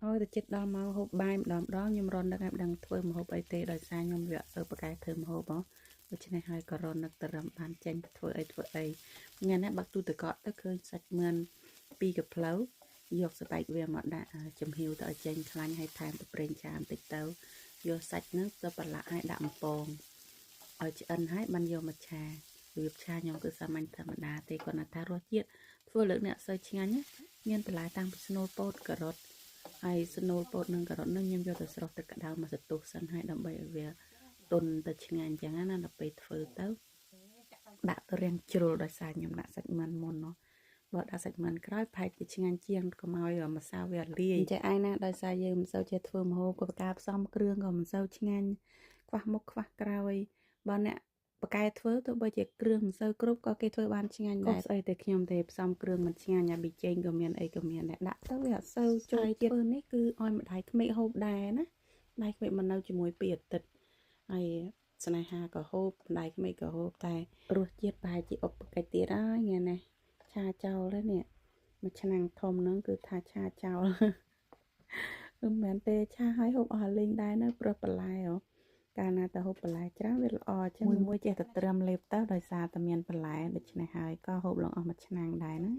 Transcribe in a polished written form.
ហើយទៅចិត្តដល់ម៉ោងហូបបាយម្ដងម្ដងខ្ញុំរន់នឹកឲ្យដឹងធ្វើម្ហូបអីទេដោយសារខ្ញុំវាអត់សូវប្រកែធ្វើម្ហូបហ៎ដូច្នេះហើយក៏រន់នឹកត្រឹមបានចេញធ្វើអីធ្វើអីថ្ងៃនេះបើកទូទឹកកកទៅឃើញសាច់មឿនពីរកផ្លូវយកសបែកវាមកដាក់ចំហៀវទៅឲ្យចេញខ្លាញ់ហើយថែមទៅប្រេងឆាបន្តិចទៅយកសាច់ហ្នឹងទៅប្រឡាក់ឲ្យដាក់អំពងឲ្យឆ្អិនហើយបានយកមកឆារបៀបឆាខ្ញុំគឺសាមញ្ញធម្មតាទេគាត់ថារសជាតិធ្វើលើកអ្នកសូវឆ្ងាញ់មានបន្លែតាំងពីស្នូលពោតការ៉ុតហើយស្នូលពោតនិងការ៉ុតនឹងខ្ញុំយកទៅស្រុះទឹកក្តៅមកសន្ទុះសិនហើយដើម្បីឲ្យវាទន់ទៅឆ្ងាញ់អញ្ចឹងណាដល់ពេលធ្វើទៅដាក់ទៅរាងជ្រុលដោយសារខ្ញុំដាក់សាច់មិនមុនណោះបើដាក់សាច់មិនក្រោយប្រហែលជាឆ្ងាញ់ជាងកុំឲ្យម្សៅវាលាយចេះឯណាដោយសារយើងមិនសូវចេះធ្វើម្ហូបក៏ការផ្សំគ្រឿងក៏មិនសូវឆ្ងាញ់ខ្វះមុខខ្វះក្រោយបើអ្នកបកែធ្វើទោះបីជាគ្រឿងមិនសូវគ្រប់ក៏គេធ្វើបានឆ្ងាញ់ដែរស្អីតែខ្ញុំទេផ្សំគ្រឿងមិនឆ្ងាញ់អាប៊ីចេងក៏មានអីក៏មានដែរដាក់ទៅវាអត់សូវចូលជាតិធ្វើនេះគឺឲ្យម្ដាយក្មេកហូបដែរណាម្ដាយក្មេកមកនៅជាមួយពីអាទិត្យហើយស្នេហាក៏ហូបម្ដាយក្មេកក៏ហូបតែរសជាតិប្រហែលជាឧបកិច្ចទៀតហើយថ្ងៃនេះឆាចោលហើយនេះមួយឆ្នាំងធំហ្នឹងគឺថាឆាចោលមិនមែនទេឆាឲ្យហូបអស់លេងដែរនៅព្រោះបន្លែហ៎កាលណាទៅហូបបន្លែច្រើនវាល្អចឹងមួយមួយចេះតែត្រឹមលេបទៅដោយសារតែមានបន្លែដូច្នេះហើយក៏ហូបលងអស់មួយឆ្នាំងដែរណា